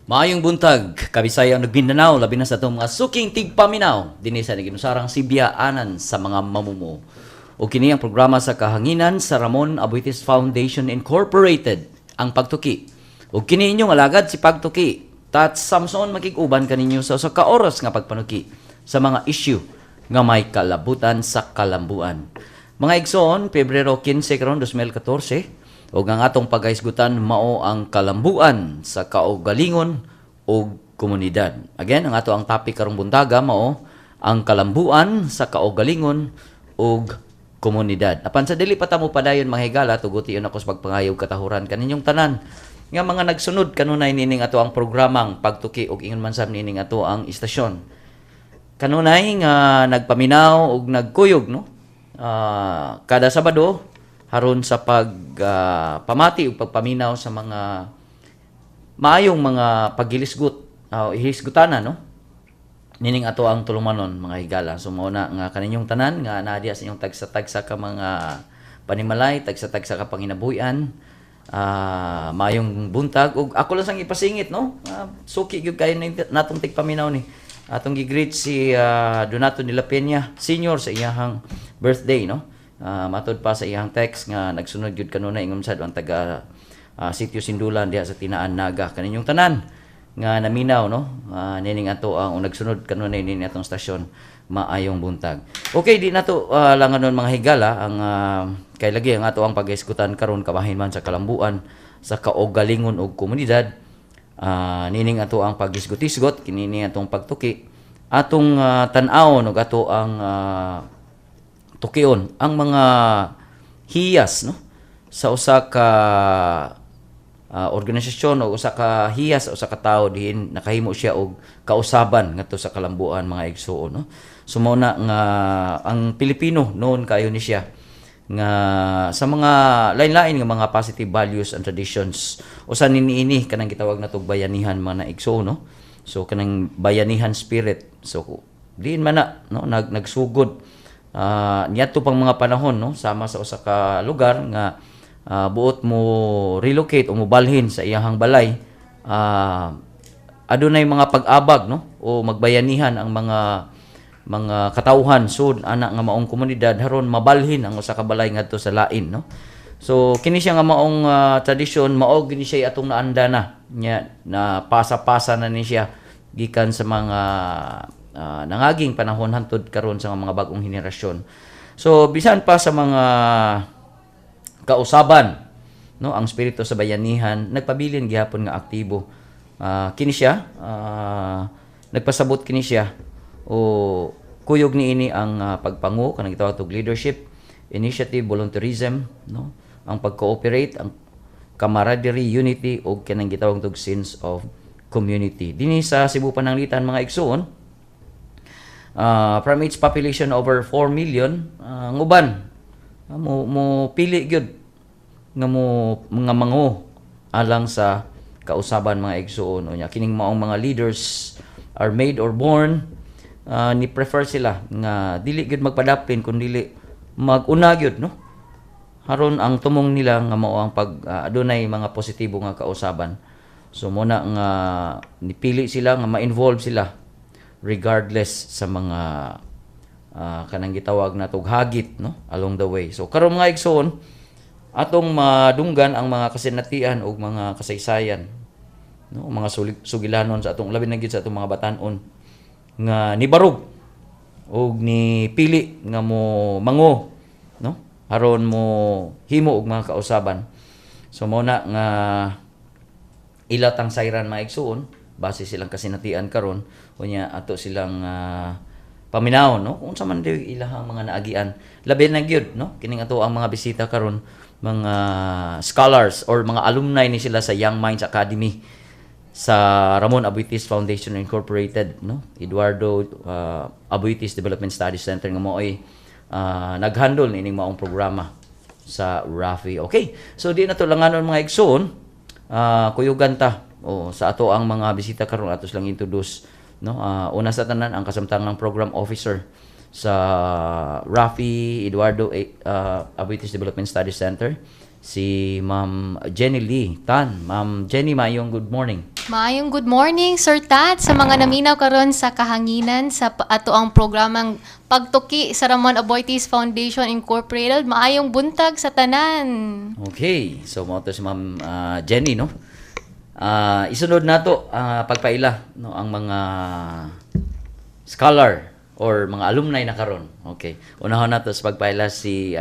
Maayong buntag, Kabisaya ug Mindanao, labi na sa atong mga suking tigpaminaw dinhi sa naginusarang sibyaanan sa mga mamumuo. O kini ang programa sa kahanginan sa Ramon Aboitiz Foundation Incorporated, ang Pagtuki. O kini inyong alagad si Pagtuki, Tat Samson, makig-uban kaninyo sa usa ka oras nga pagpanuki sa mga issue nga may kalabutan sa kalambuan. Mga igsoon, Pebrero 15 karon 2014, ug ang atong paghisgutan mao ang kalambuan sa kaugalingon ug komunidad. Again, ang ato ang topic karong buntaga mao ang kalambuan sa kaugalingon ug komunidad. Apan sa dili pa ta mo padayon, mga higala, tugution ako sa pagpangayo katahuran kaninyong tanan nga mga nagsunod kanunay nining ato ang programang Pagtuki ug ingon man sab nining ato ang istasyon. Kanunay nga nagpaminaw ug nagkuyog, no? Kada Sabado haron sa pag pamati ug pagpaminaw sa mga maayong mga pagilisgot, ihisgutana, no, nining ato ang tulumanon, mga higala. So mao na nga kaninyong tanan nga naa diha sa inyong tagsa-tagsa ka mga panimalay, tagsa-tagsa ka panginabuhian, maayong buntag ug ako lang sang ipasingit, no, suki gyud kayo natong tigpaminaw ni atong gi-greet si Donato de la Peña Senior sa iyahang birthday, no. Matod pa sa iyang text nga nagsunod gyud kanunay, ingon sad ang taga Sitio Sindulan diha sa Tinaan, Naga. Kaninyong tanan nga naminaw, no, nining ato ang nagsunod kanunay nining atong stasyon, maayong buntag. Okay, di nato langanon, mga higala, ang kay lagi ang ato ang pag-eskutan karon kabahin man sa kalambuan sa kaugalingon ug komunidad. Nining ato ang paghisgot-hisgot, kini atong Pagtuki, atong tan-awon ug ato ang tukion ang mga hiyas, no, sa usa ka organisasyon o usa ka hiyas sa usa ka tawo diin nakahimo siya og kausaban ngadto sa kalambuan, mga igsuon, no. So mao na nga ang Pilipino noon kayo ni siya nga sa mga lain-lain nga mga positive values and traditions, usa ni niini kanang gitawag natog bayanihan, mga igsuon, no. So kanang bayanihan spirit, so diin man na, no, nagsugod niadto pang mga panahon, no, sama sa usa ka lugar nga buot mo relocate o mobalhin sa iyahang balay, adunay mga pag-abag, no, o magbayanihan ang mga katawhan sud ana nga maong komunidad haron mabalhin ang usa ka balay ngadto sa lain, no. So kini siya nga maong tradisyon, mao gini siya atong naanda na nya na pasa-pasa na ni siya gikan sa mga nangaging panahon hantod karon sa mga bag-ong henerasyon. So bisan pa sa mga kausaban, no, ang espiritu sa bayanihan nagpabilin gihapon nga aktibo. Kini siya nagpasabot kini siya o kuyog niini ang pagpangu, kanang gitawag og leadership, initiative, volunteerism, no, ang pag-cooperate, ang camaraderie, unity ug kanang gitawag og sense of community. Dinhi sa Cebu Pananglitan, mga igsuon, from its population over 4 million, ang uban mo pili gyud nga mo mga mango alang sa kausaban, mga igsuon. Unya kining maong mga leaders are made or born, ni prefer sila nga dili gyud magpadapin kun dili maguna gyud, no, haron ang tumong nila nga mao ang pag adunay mga positibo nga kausaban. So mo na nga nipili sila nga ma-involve sila regardless sa mga kanang gitawag na hagit, no, along the way. So karon, mga igsoon, atong madunggan ang mga kasinatian ug mga kasaysayan, no, mga sugilanon sa atong, labi na gyud sa atong mga batan-on nga nibarog og ni pili nga mo mango, no, aron mo himo og mga kausaban. So mao na nga ila tang sayran, mga igsuon, base silang kasinatian karon. Unya ato silang paminaw, no, kung unsa man diay ilahang mga naagian, labi na gyud, no, kining ato ang mga bisita karon, mga scholars or mga alumni ni sila sa Young Minds Academy sa Ramon Aboitiz Foundation Incorporated, no, Eduardo Aboitiz Development Studies Center, nga mao'y naghandle nining maong programa sa RAFI. Okay. So di na to langanon, mga igsoon, kuyugan ta o sa ato ang mga bisita karon. Ato silang introduce, no. Una sa tanan, ang kasamtangang program officer sa RAFI Eduardo Aboitiz Development Studies Center, si Ma'am Jenny Lee Tan. Ma'am Jenny, maayong good morning. Maayong good morning, Sir Tat, sa mga naminaw karon sa Kahanginan sa ato ang programang Pagtuki sa Ramon Aboitiz Foundation Incorporated. Maayong buntag sa tanan. Okay, so mao to si Ma'am Jenny, no? Isunod nato pagpaila, no, ang mga scholar or mga alumni na karon. Okay. Unahon nato sa pagpaila si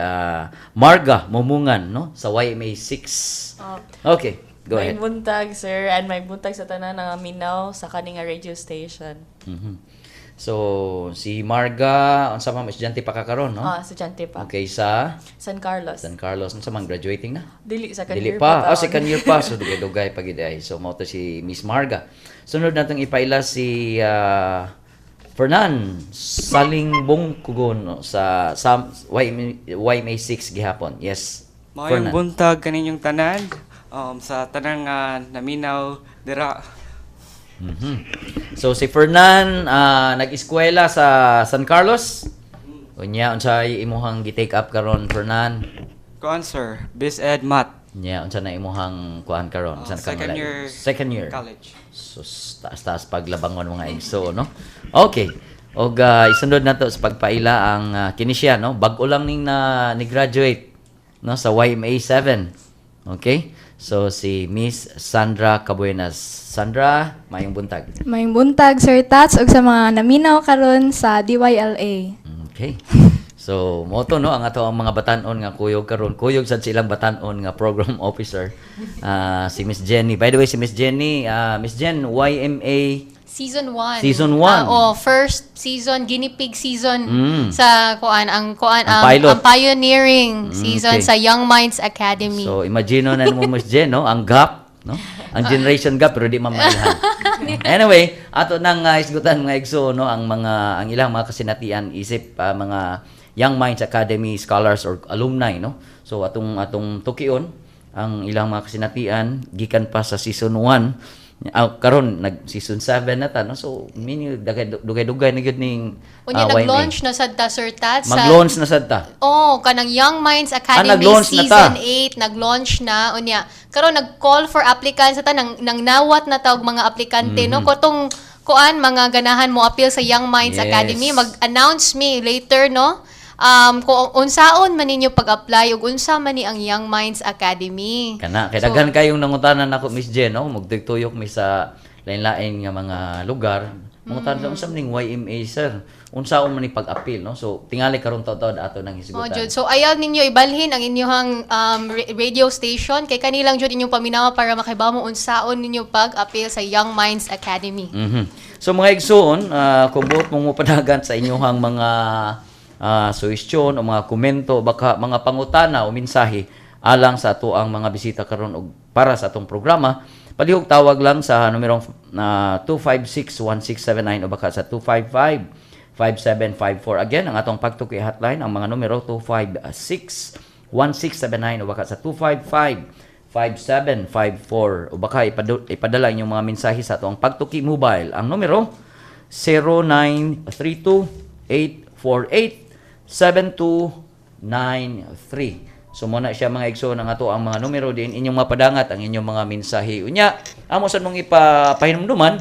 Marga Mumungan, no, sa YMA 6. Okay, go May ahead. Buntag, sir, and may buntag sa tanan nga minaw sa kaning nga radio station. So si Marga, unsa man, estudyante pa ka karon, no? Ah, estudyante pa. Okay, sa San Carlos. San Carlos, unsa man, graduating na? Dili, second Dili year pa. pa. Ah, second year pa. So, dugay-dugay pa gid ay. So, mao to si Miss Marga. Sunod natong ipaila si Fernan Salingbong Kugon, no, sa YMA 6 gihapon. Yes. Maayong Fernan. buntag kaninyong tanan sa tanang nga naminaw dira. So si Fernan nag-eskwela sa San Carlos. Unya, unsay imuhang gi-take up karon, Fernan? Kuan, sir, BizEd Math. Unya, unsa na imuhang kuan karon? San ka Second malay? year. Second year. College. Sus, taas-taas paglabangon, mga igso, no? Okay. Og isunod nato sa pagpaila ang kini siya, no? Bag-o lang ning na ni graduate, no, sa YMA 7. Okay? So si Miss Sandra Cabuenas. Sandra, mayong buntag. Mayong buntag, Sir Tats, ug sa mga naminaw karon sa DYLA. Okay. So, mao to, no, ang ato ang mga batanon nga kuyog karon. Kuyog sad silang batanon nga program officer, si Miss Jenny. By the way, si Miss Jenny, Miss Jen, YMA Season 1. Season 1. Ah, oh, first season, guinea pig season sa kuan ang kuan Ang ang, pilot. ang pioneering season okay. sa Young Minds Academy. So, imagine na mo, Miss Jen, no? Ang gap, no? Ang generation gap, pero di man mailhan. Anyway, ato nang isgutan, mga igso, no, ang ilang mga kasinatian isip mga Young Minds Academy scholars or alumni, no? So atong tukion ang ilang mga kasinatian gikan pa sa season 1. Ah, karon nag season 7 na ta, no? So mini dugay-dugay na gyud ning Unya YMA. Nag-launch na sad ta, Sir Tats, sa Mag-launch na sad ta. Oh, kanang Young Minds Academy Ah, nag-launch na ta. Season 8, nag-launch na unya. Karon nag-call for applicants sa ta nang nawat na tawag mga aplikante, no, kotong kuan mga ganahan mo appeal sa Young Minds Academy, mag-announce me later, no, kung unsaon man ninyo pag-apply ug unsa man ni ang Young Minds Academy. Kana kay So, daghan kayong nangutana nako, Miss Jen, no, magtuyok mi sa lain-lain nga mga lugar. Mangutana unsa man ning YMA, sir? Unsaon man ni pag-appeal, no? So tingali karon taud ato nang Oh, hisgutan. jud. So ayaw ninyo ibalhin ang inyong radio station kay kanilang jud inyong paminawa para makaibaw mo unsaon ninyo pag-appeal sa Young Minds Academy. So mga igsoon, kung buot mong mopadagan sa inyong mga suhestyon o mga komento o baka mga pangutana o mensahe alang sa ato ang mga bisita karon og para sa atong programa, palihog tawag lang sa numerong na 256-1679 o baka sa 255-5754. Again, ang atong Pagtuki hotline, ang mga numero 256-1679 o baka sa 255-5754 o baka ipadala inyong mga mensahe sa atong Pagtuki mobile. Ang numero 0932-848-7293. So mao na siya, mga igsoon, ang ato ang mga numero din inyong mapadangat ang inyong mga mensahe. Unya, amo sad mong ipapahinumduman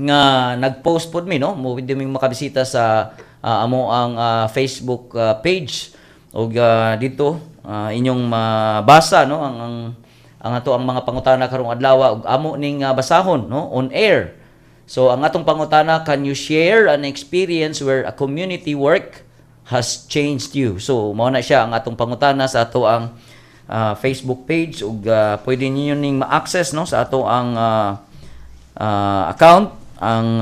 nga nag-post pod mi, no, mo pwede ming makabisita sa amo ang Facebook page ug dito inyong mabasa, no, ang ato ang mga pangutana karong adlaw ug amo ning basahon, no, on air. So ang atong pangutana: "Can you share an experience where a community work has changed you?" So mao na siya ang atong pangutana sa ato ang Facebook page ug pwede ninyo ning ma-access, no, sa ato ang account, ang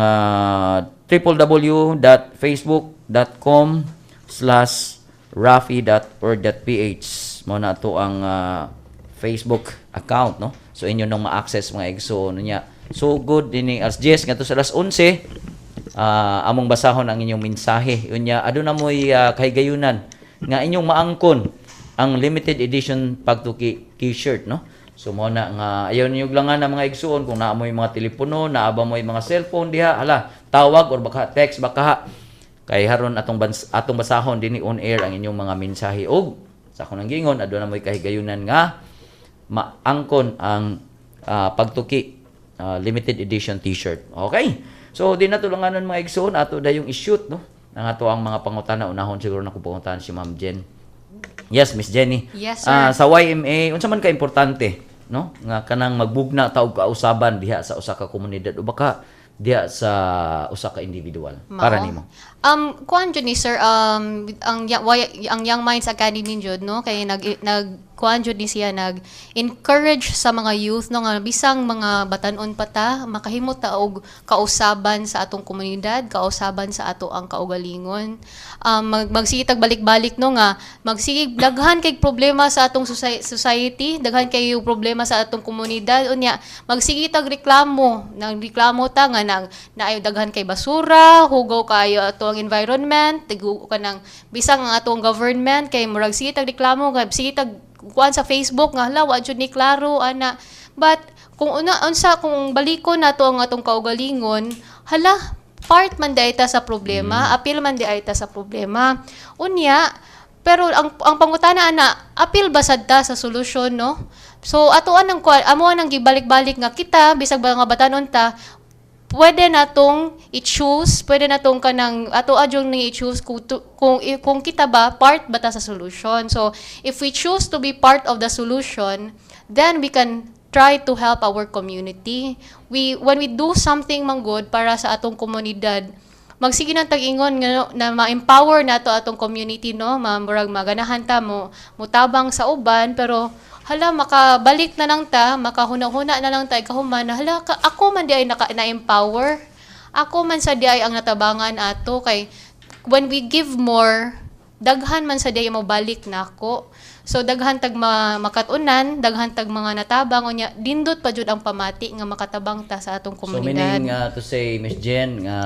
www.facebook.com/rafi.org.ph. Mao na ato ang Facebook account, no? So inyo nang ma-access, mga igsoon, niya. So good dinhi alas 10 ngadto sa alas 11, among basahon ang inyong mensahe. Unya aduna moy kahigayunan nga inyong maangkon ang limited edition Pagtuki T-shirt, no? So mo na nga ayaw niyo lang nga mga igsuon, kung naa moy mga telepono, naa ba moy mga cellphone diha, hala, tawag or baka text baka kay haron atong basahon dinhi on air ang inyong mga mensahe ug sa akong nanggingon aduna moy kahigayunan nga maangkon ang Pagtuki limited edition T-shirt. Okay. So di na tulanganon, mga igsoon, ato dayong i-shoot, no, ang ato ang mga pangutana. Unahon siguro na ko pangutana si Ma'am Jen. Yes, Miss Jenny. Yes, sir. Sa YMA, unsa man ka importante, no, nga kanang magbugna ta og kausaban diha sa usa ka komunidad o baka diha sa usa ka individual para Mao. nimo? Kuan jud ni sir, ang Young Minds Academy jud, no, kay nag nag kuan jud ni siya, nag encourage sa mga youth, no, nga bisang mga batan-on pa ta, makahimo ta og kausaban sa atong komunidad, kausaban sa ato ang kaugalingon. Magsige tag balik-balik, no, nga magsige daghan kay problema sa atong society, daghan kay problema sa atong komunidad. Unya magsige tag reklamo, nagreklamo ta nga nang naay daghan kay basura, hugaw kayo ato ang environment, tigu kanang bisang ang atong government kay murag sige tag reklamo, kay sige tag kuan sa Facebook nga hala, wa jud ni klaro ana. But kung una unsa kung balikon nato ang atong kaugalingon, hala, part man diay ta sa problema, apil man diay ta sa problema. Unya pero ang pangutana ana, apil ba sad ta sa solusyon, no? So atoan ang kuan, amo ang gibalik-balik nga kita bisag ba nga batanon ta, pwede natong i-choose, pwede natong kanang ato adyong ni i-choose kung kita ba part ba ta sa solution. So if we choose to be part of the solution, then we can try to help our community. We when we do something man good para sa atong komunidad, magsige nang tag-ingon nga no, na ma-empower nato atong community, no, murag maganahan ta mo mutabang sa uban. Pero hala, makabalik na lang ta, makahuna-huna na lang ta ikahuman na hala ka, ako man di ay naka, na-empower, ako man sa di ay ang natabangan ato, kay when we give more, daghan man sa di ay mobalik nako. So daghan tag makat-unan, daghan tag mga natabang. Unya dindot pa jud ang pamati nga makatabang ta sa atong So komunidad. meaning to say, Miss Jen, nga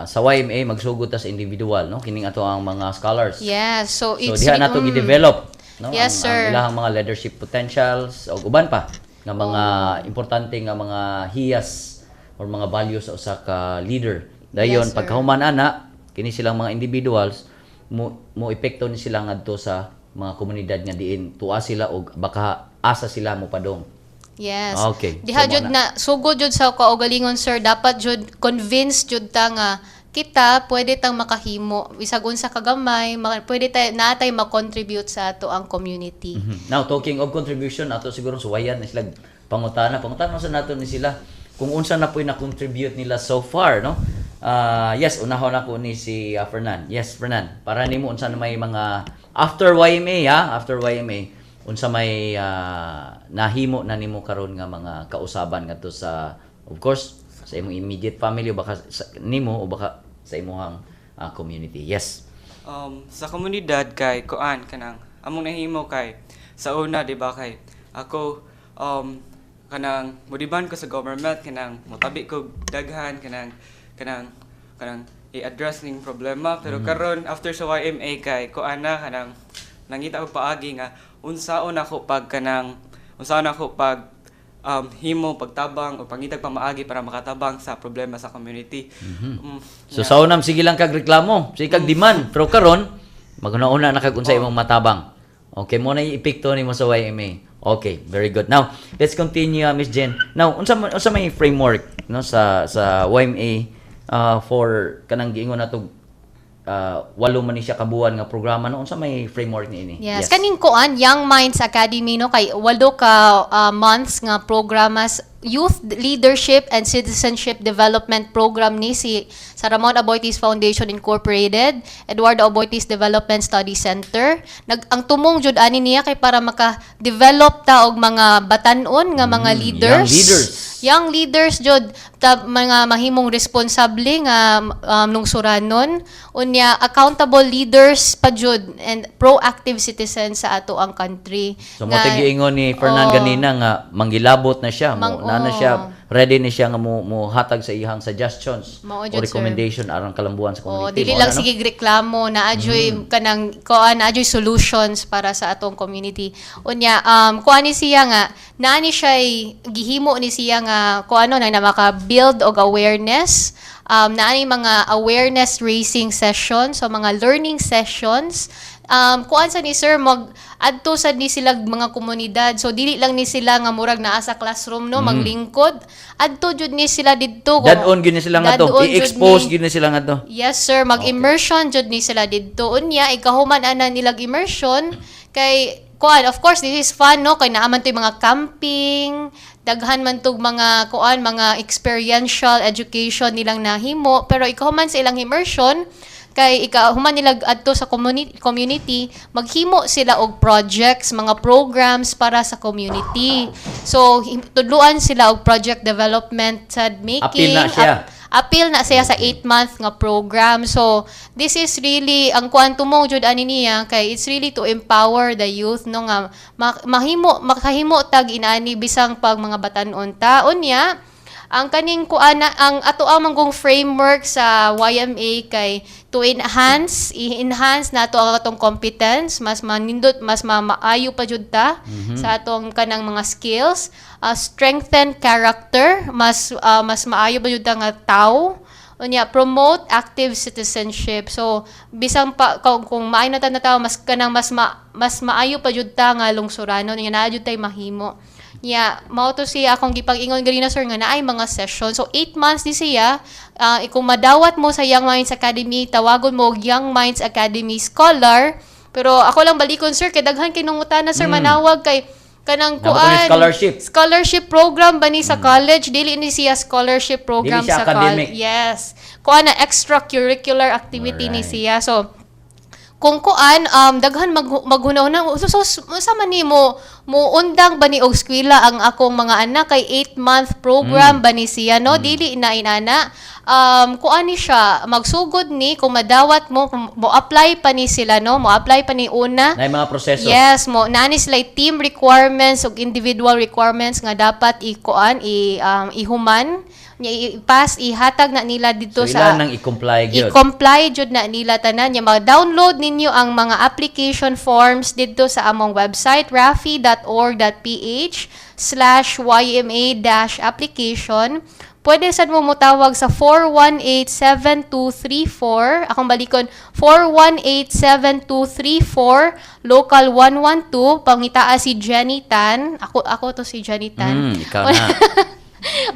sa YMA magsugod ta sa individual, no, kining ato ang mga scholars. Yes, so So it's diha nato gi-develop, no, Yes, sir. ang ilahang mga leadership potentials o uban pa nga mga importante nga mga hiyas or mga values sa usa ka leader. Dayon Yes, sir. pagkahuman ana, kini silang mga individuals mo mo epekto ni sila ngadto sa mga komunidad nga diin tuwa sila og baka asa sila mo padong. Yes. Okay. Diha So, jud mao na sugod jud sa kaugalingon, sir, dapat jud convince jud ta nga kita pwede tang makahimo bisag unsa kagamay, pwede tay natay ma-contribute sa ato ang community. Now, talking of contribution, ato siguro suwayan ni sila pangutana. Pangutana sa nato ni sila kung unsa na po'y na-contribute nila so far, no? Yes, unahon ako ni si Fernan. Yes, Fernan. Para nimo, unsa na may mga after YMA, ha? After YMA, unsa may nahimo na nimo karon nga mga kausaban ngadto sa, of course, sa imong immediate family o baka sa, nimo o baka sa imong community? Yes. Sa komunidad kay kuan kanang among nahimo kay sa una, di ba, kay ako kanang mo-demand ko sa government, kanang motabi ko daghan, kanang i-address ning problema. Pero karon after sa YMA kay kuan na, kanang nangita og paagi nga unsaon ako pag kanang unsaon ako pag himo pagtabang o pangitag pamaagi para makatabang sa problema sa community. So sa unam sige lang kag reklamo, sige kag demand, pero karon maguna-una na kag unsa imong matabang. Okay, mo na yung epekto nimo sa YMA. Okay, very good. Now, let's continue, Miss Jen. Now, unsa may framework, no, sa YMA for kanang giingon nato 8 man ni siya ka buwan nga programa, no? Unsa may framework niini? Yes. Kaning kuan Young Minds Academy, no, kay 8 ka months nga programas, Youth Leadership and Citizenship Development Program ni si sa Ramon Aboitiz Foundation Incorporated, Eduardo Aboitiz Development Study Center. Nag ang tumong jud ani niya kay para maka-develop ta og mga batan-on nga mga Young leaders. Leaders. Young leaders jud ta, mga mahimong responsable nga lungsuranon, unya accountable leaders pa jud and proactive citizens sa ato ang country. So mo giingon ni Fernan Oo. Ganina nga manggilabot na siya, mo na oo. siya, ready ni siya nga mo hatag sa iyang suggestions Mao o jud, sir. recommendation aron kalambuan sa Oh, community. dili Mao lang na, no? sige reklamo, na adyoy kanang kuan, naa adyoy solutions para sa atong community. Unya kuan ni siya nga naa ni siya gihimo ni siya nga kuan, no, na maka-build og awareness, naa ni mga awareness raising sessions, so mga learning sessions. Kuan sa ni, sir, mag adto sad ni sila mga komunidad. So dili lang ni sila nga murag naa sa classroom, no, maglingkod. Adto jud ni sila didto. Dad-on gyud ni sila nga to. Dad-on jud I-expose ni. gyud ni sila nga to. Yes, sir, mag-immersion jud ni sila didto. Unya ikahuman ana nilag immersion kay kuan, of course this is fun, no, kay naa man to'y mga camping, daghan man tog mga kuan, mga experiential education nilang nahimo. Pero ikahuman sa ilang immersion, kay ikahuman nila adto sa community, maghimo sila og projects, mga programs para sa community. So tudluan sila og project development sad making. Apil na siya. Apil na siya sa 8 month nga program. So this is really ang kuan tumong jud ani niya kay it's really to empower the youth, no, nga mahimo makahimo tag inani bisang pag mga batan-on ta. Unya ang kaning kuan na ang ato ang manggong framework sa YMA kay to enhance, i-enhance nato ang atong competence, mas manindot, mas maayo pa jud ta sa atong kanang mga skills, strengthen character, mas maayo pa jud ta nga tawo. Unya promote active citizenship. So bisan pa kung maayo na ta na tawo, mas kanang mas maayo pa jud ta nga lungsurano nya, naa jud tay mahimo. Yeah, mao to siya akong gipang-ingon ganina, sir, nga naay mga session. So 8 months ni siya. Kung madawat mo sa Young Minds Academy, tawagon mo og Young Minds Academy Scholar. Pero ako lang balikon, sir, kay daghan kay nangutana, sir, manawag kay kanang Naa ba kuan scholarship? Scholarship program ba ni sa college? Dili ni siya scholarship program. Dili siya sa academic. Yes. Kuan na, extracurricular activity ni siya. So kung kuan, daghan maghuna-huna, so unsa man ni mo undang ba ni og eskwela ang akong mga anak kay 8 month program ba ni siya, no? Dili na inana. Kuan ni siya, magsugod ni kung madawat mo, kung mo apply pa ni sila, no, mo apply pa ni una. Na mga proseso. Yes, mo naa ni sila team requirements ug individual requirements nga dapat ikuan, i ihuman nya, i-pass, ihatag na nila dito So sa ila nang i-comply gyud. I-comply jud na nila tanan nya. Ma-download ninyo ang mga application forms didto sa among website, rafi.org.ph/YMA-application. Pwede sad mo motawag sa 418-7234. Akong balikon, 418-7234, local 112. Pangitaa si Jenny Tan. Ako to si Jenny Tan. Ikaw na.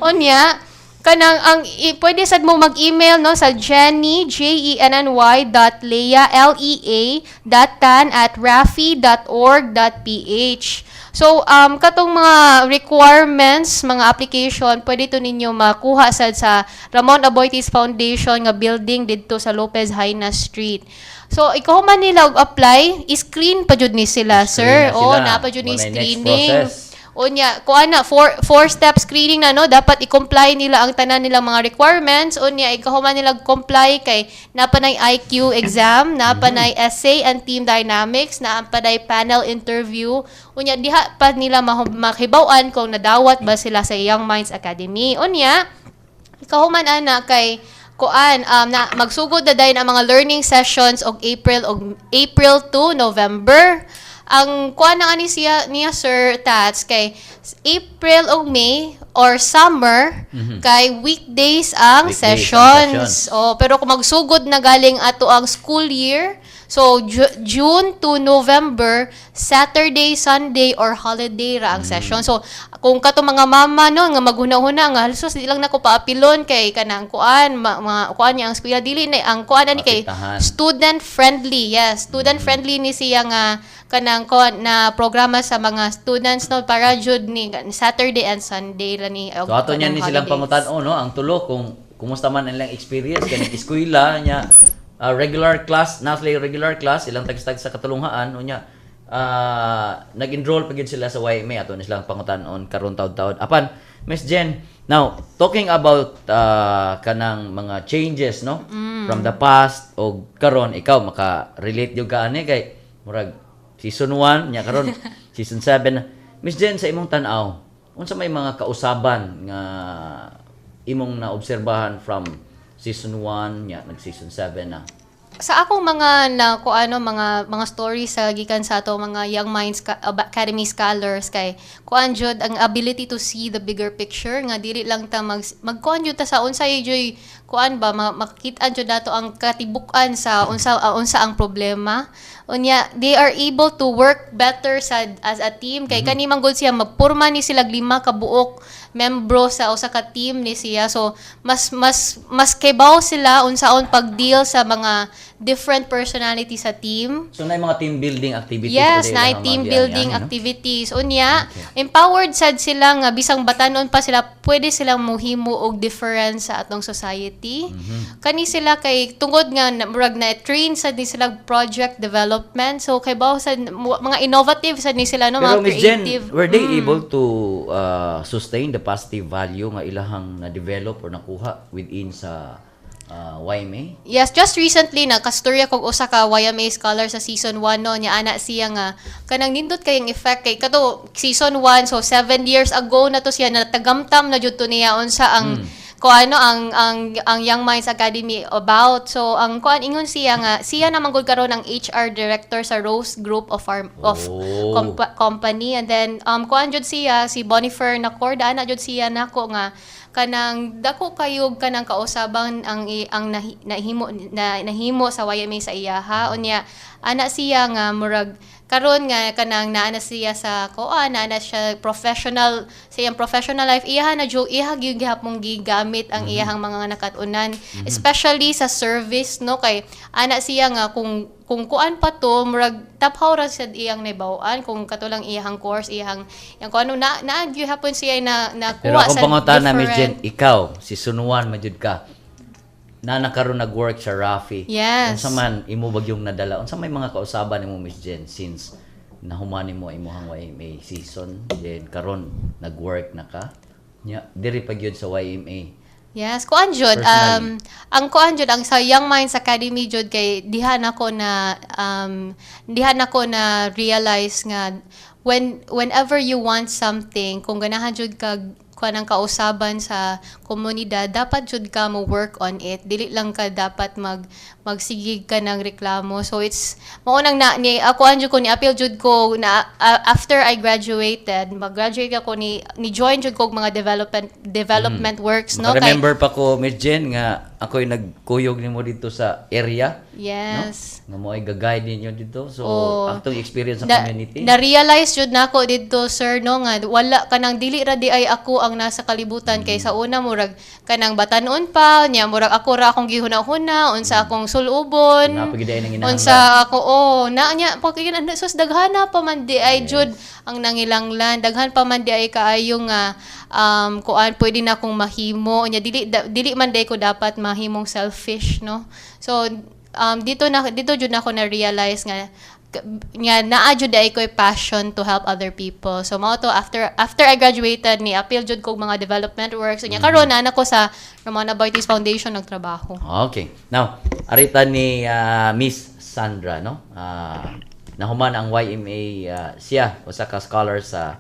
Unya, kanang ang pwede sad mo mag-email, no, sa Jenny, jenny.lea.lea.tan@rafi.org.ph. So katong mga requirements, mga application, pwede to ninyo makuha sad sa Ramon Aboitiz Foundation nga building didto sa Lopez Jaena Street. So ikaw man nila og apply, screen pa jud ni sila, Screen sir. na Oh, sila. naa pa jud ni Mao na yung next screening. process. Unya, kuan na, four step screening na, no, dapat i-comply nila ang tanan nilang mga requirements. Unya ikahuman nila comply kay naa pa nay IQ exam, naa pa nay essay and team dynamics, naa pa nay panel interview. Unya diha pa nila mahibaw-an kung nadawat ba sila sa Young Minds Academy. Unya ikahuman ana kay kuan, na magsugod na dayon ang mga learning sessions og April og April to November. Ang kuan na ani siya niya, Sir Tats, kay April og May or summer kay weekdays ang Weekdays ang sessions. sessions. Oh, pero kung magsugod na galing ato ang school year, so June to November, Saturday, Sunday or holiday ra ang session. So kung kato mga mama, no, nga maghuna-huna nga halos di lang nako paapilon kay kanang kuan, mga kuan niya ang eskwela, dili na ang kuan ani kay Maapektahan. Student friendly. Yes, student friendly ni siya nga kanang kuan na programa sa mga students, no, para jud ni Saturday and Sunday ra ni So ato niya ni silang holidays. pangutan-on, no, ang tulo, kung kumusta man ang ilang experience kanang eskwela niya, regular class na sila, regular class ilang tagstag sa katulunghaan. Unya nag-enroll pa gyud sila sa YMA. Ato ni silang pangutan-on karon taud-taud. Apan Miss Jen, now talking about kanang mga changes, no, from the past og karon, ikaw maka-relate gyud ka ani kay murag season 1 nya karon season 7 na. Miss Jen, sa imong tan-aw, unsa may mga kausaban nga imong naobserbahan from season 1 nya nag season 7 na? Sa akong mga na ko ano, mga stories sa gikan sa ato mga Young Minds Academy scholars, kay kuan jud ang ability to see the bigger picture nga dili lang ta mag magkuan jud ta sa unsay joy kuan ba, makita jud nato ang katibuk-an sa unsa ang problema. Unya they are able to work better sa as a team kay kani man gud siya, magpurma ni sila, lima ka buok membro sa usa ka team ni siya. So mas kibaw sila unsaon pag-deal sa mga different personality sa team. So na mga team building activities Yes, pa na ilang team mga building ano, no? activities. Unya, empowered sad sila nga bisang batanon pa sila, pwede silang muhimo og difference sa atong society. Kani sila kay tungod nga murag na train sad ni sila project development. So kay bawo sad mga innovative sad ni sila, no, Pero mga Miss Jen, creative. were they able to sustain the positive value nga ilahang na-develop or nakuha within sa YMA? Yes, just recently nakastorya kog usa ka YMA scholar sa season 1, no, niya ana siya nga kanang nindot kayong effect kay kato season 1, so 7 years ago na to siya natagamtam na jud to niya unsa ang ko ano ang Young Minds Academy about. So ang kuan, ingon siya nga siya naman gud karon ang HR director sa Rose Group of Farm of company. And then kuan jud siya, si Bonifer Nacorda, ana jud siya nako nga kanang dako kayo kanang kausaban ang nahimo na nahimo sa YMA sa iyaha. Unya ana siya nga murag karon nga kanang naa na siya sa kuan, naa na siya professional sa iyang professional life, iyaha na jud, iyaha gyud gihapon gigamit ang iyahang mga nakat-unan, especially sa service, no, kay ana siya nga kung kuan pa to, murag taphaw ra sad iyang naibaw-an kung katulang iyahang course, iyahang yang kuan, ano, na na gyud hapon siya na nakuha Pero akong sa pangutana, Miss Jen, different ikaw, si Sunuan man jud ka, na nakaroon nag-work sa Rafi. Yes. Unsa man imo bagyong nadala? Unsa may mga kausaban nimo, Miss Jen, since nahuman nimo imong YMA season, then karon nag-work na ka? Nya diri pa gyud sa YMA. Yes, kuan jud, Personally. Ang kuan jud, ang sa Young Minds Academy jud kay diha nako na realize nga whenever you want something, kung ganahan jud ka kuan ang kausaban sa komunidad, dapat jud ka mo work on it. Dili lang ka dapat magsigig ka ng reklamo. So it's mao nang na ni ako jud ko, ni appeal jud ko na after I graduated, mag-graduate ako, ni join jud ko og mga development works, no, kay Remember pa ko, Miss Jen, nga ako'y nagkuyog nimo dito sa area. Yes. No? Nga mo ay ga-guide ninyo dito. So, Oo. atong experience sa Na, community. na-realize jud nako didto, sir, no, nga wala kanang dili ra di ay ako ang nasa kalibutan, kay sa una murag kanang batanon pa nya, murag ako ra akong gihuna-huna unsa akong sulubon, Naa pa gyud ay nanginahanglan. unsa ako, oh, na nya pag sus, daghana pa man di ay jud ang nangilanglan, daghan pa man di ay kaayo nga kuan pwede na akong mahimo nya, dili man di ko dapat mahimong selfish, no. So dito jud na ako na realize nga naa jud ay ko'y passion to help other people. So mao to, after I graduated, ni appeal jud kog mga development works. Unya karon naa na ko sa Ramon Aboitiz Foundation nagtrabaho. Okay. Now, arita ni Miss Sandra, no? Nahuman ang YMA, siya usa ka scholar sa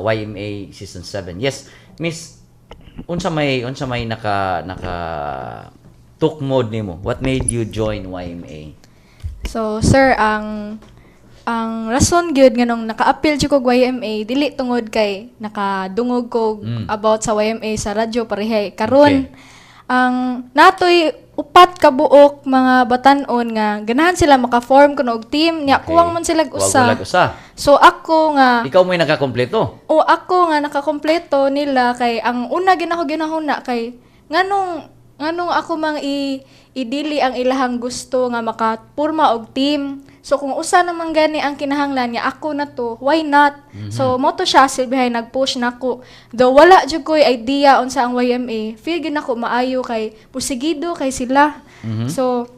YMA season 7. Yes, Miss, unsa may naka tukmod nimo? What made you join YMA? So, sir, ang rason gyud nganong naka-appeal jud kog YMA dili tungod kay nakadungog ko about sa YMA sa radyo parehay karon. Ang natoy upat ka buok mga batan-on nga ganahan sila maka-form kuno og team nya, kuwang man sila Kuwang usa. ulag usa. So ako nga Ikaw mo'y nakakompleto. O ako nga nakakompleto nila, kay ang una ginako ginahuna kay nganong ako mang idili ang ilahang gusto nga makapurma og team. So kung usa naman gani ang kinahanglan nga ako na to, why not? So mo to siya silbihay nag-push nako. Though wala jud ko'y idea unsa ang YMA, feel gyud nako maayo kay pusigido kay sila. So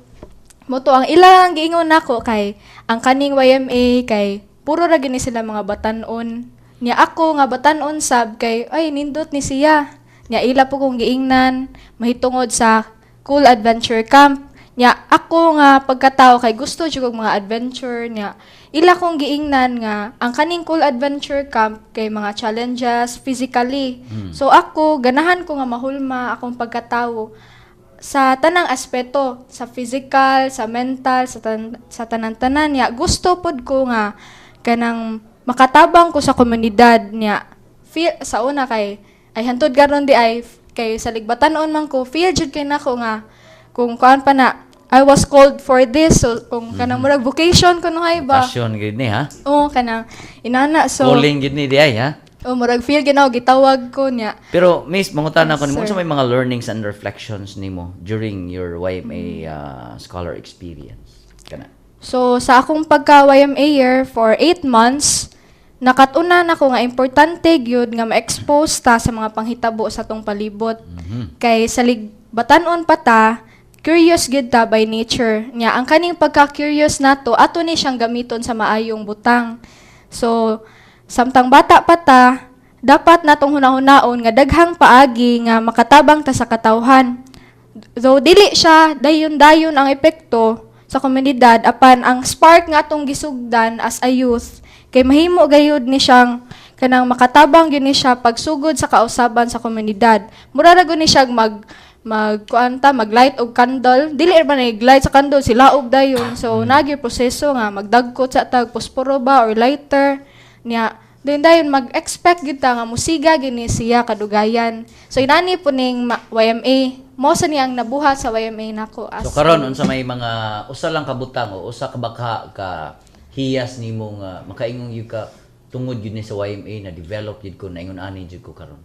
mo to ang ilang giingon nako kay ang kaning YMA kay puro ra gini sila mga batan-on. Nya ako nga batan-on sab kay ay nindot ni siya. Nya ila po kong giingnan mahitungod sa Cool Adventure Camp. Nya ako nga pagkatao kay gusto jud kog mga adventure, nya ila kong giingnan nga ang kaning Cool Adventure Camp kay mga challenges physically. So ako ganahan ko nga mahulma akong pagkatao. sa tanang aspeto, sa physical, sa mental, sa tanan-tanan niya. Gusto pod ko nga kanang makatabang ko sa komunidad niya. Feel sa una kay ay hantod karon di ay kay sa ligbatan-on man ko, feel jud kay nako nga kung kuan pa na, I was called for this. So kung kanang murag vocation kuno hay ba. Passion gid ni, ha? Oo, kanang inana, so Calling gid ni di ay, ha? Oh, murag feel ginaw gitawag ko niya. Pero Miss, mangutana ko nimo, Yes, unsa sir. may mga learnings and reflections nimo during your YMA scholar experience? Kana. So, sa akong pagka YMA year for 8 months, nakat-unan ako nga importante gyud nga ma-expose ta sa mga panghitabo sa atong palibot. Kay sa batan-on pa ta, curious gyud ta by nature. Nya ang kaning pagka-curious nato, ato ni siyang gamiton sa maayong butang. So, samtang bata pa ta, dapat natong hunahunaon nga daghang paagi nga makatabang ta sa katawhan. Though dili siya dayon-dayon ang epekto sa komunidad, apan ang spark nga atong gisugdan as a youth kay mahimo gayud ni siyang kanang makatabang gyud ni siya pagsugod sa kausaban sa komunidad. Mura ra gud ni siya mag mag kuan ta, mag-light og candle. Dili ra ba na light sa candle silaob dayon? So nagi proseso nga magdagkot sa tag posporo ba or lighter niya. Then dayon mag-expect gyud ta nga musiga gini siya kadugayan. So inani po ning YMA mo sa niyang nabuhat sa YMA nako as So karon, unsa may mga usa lang ka butang o usa ka baka ka hiyas nimo nga makaingon gyud ka, tungod gyud ni sa YMA na develop gyud ko na ingon ani gyud ko karon?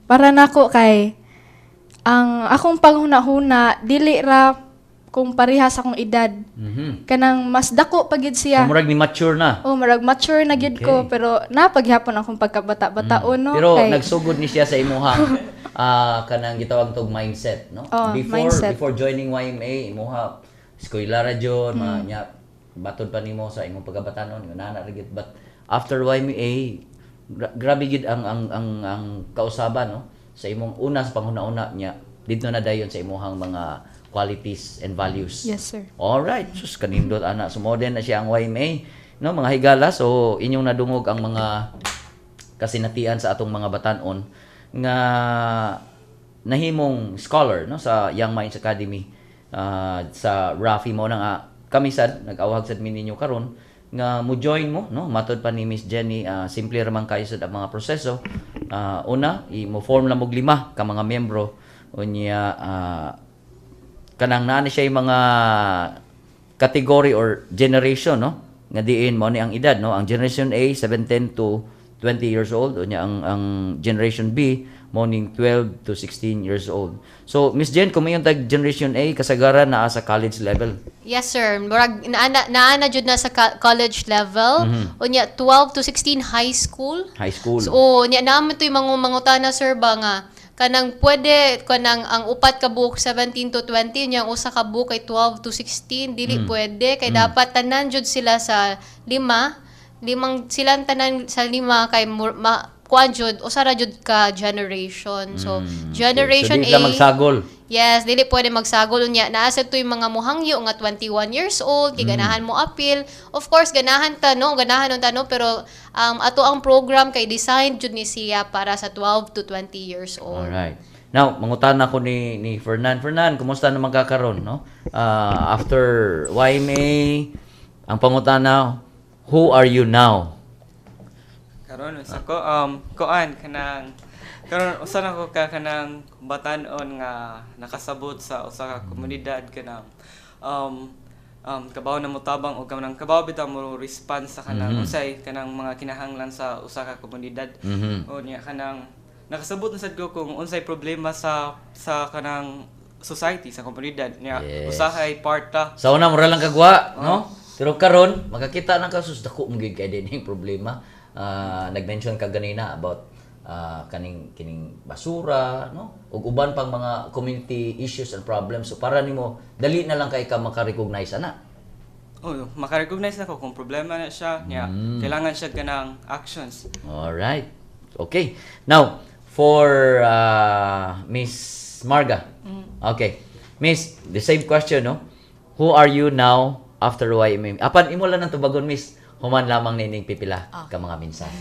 Para nako kay ang akong panghuna-huna dili ra kung parehas akong edad. Kanang mas dako pa gid siya. So murag ni mature na. Oh, murag mature na gid ko, pero napaghapon akong pagkabata-bataon, no. Pero Kay nagsugod ni siya sa imuha kanang gitawag tog mindset, no? Oh, Before mindset. before joining YMA, imuha eskwela ra jud, mga nya batod pa nimo sa imong pagkabatanon, ingon ana ra gyud. But after YMA, grabe gyud ang kausaban, no, sa imong una sa panghuna-una niya didto na dayon sa imuhang mga qualities and values. Yes, sir. Alright, sus, kanindot ana. So modern na siya ang YMA, no, mga higala. So inyong nadungog ang mga kasinatian sa atong mga batanon nga nahimong scholar, no, sa Young Minds Academy sa Rafi mo na nga kami sad nag-awhag sad mi ninyo karon nga mo join mo, no. Matod pa ni Miss Jenny, simple ra man kayo sad ang mga proseso. Una, i mo form lang og lima ka mga miyembro. Unya kanang naa ni siya yung mga category or generation, no, nga diin mo ni ang edad, no. Ang generation A, 17 to 20 years old. Unya ang generation B mo ning 12 to 16 years old. So Miss Jen, kung mayon tag generation A, kasagaran naa sa college level. Yes, sir. Murag naa na jud na sa college level. Unya 12 to 16, high school. High school. So unya naa man to yung mga mangutana, sir, ba nga kanang pwede kanang ang upat ka buok 17 to 20, unya ang usa ka buok kay 12 to 16? Dili pwede kay dapat tanan jud sila sa lima, limang silang tanan sa lima kay kuan jud, usa ra jud ka generation. So generation So, di sila A. magsagol. Yes, dili pwede magsagol. Unya naa sa to yung mga muhangyo nga 21 years old kay ganahan mo apil. Of course ganahan ta, no, ganahan ta, no, pero ato ang program kay designed jud ni siya para sa 12 to 20 years old. Alright. Now, mangutana ko ni Fernan. Fernan, kumusta naman ka karon, no? After YMA, ang pangutana, who are you now? Karon usa ko kuan kanang karon usa na ko ka kanang batan-on nga nakasabot sa usa ka komunidad, kanang kabaw na motabang o kanang kabaw bitaw mo response sa kanang unsay kanang mga kinahanglan sa usa ka komunidad. O niya kanang nakasabot na sad ko kung unsay problema sa kanang society, sa komunidad niya. Usahay part ta. Sa una, mura lang kagwa, no? Pero karon makakita na ka, sus, dako mo gyud kay din yung problema. Nag-mention ka ganina about kaning kining basura, no? Ug uban pang mga community issues and problems. So para nimo dali na lang kay ka maka-recognize ana. Oh, maka-recognize na ko kung problema na siya niya, kailangan siya kanang actions. All right. Okay. Now, for Miss Marga. Okay. Miss, the same question, no? Who are you now after YMA? Apan imo lang ng tubagon, Miss. Human lamang nining pipila ka mga mensahe.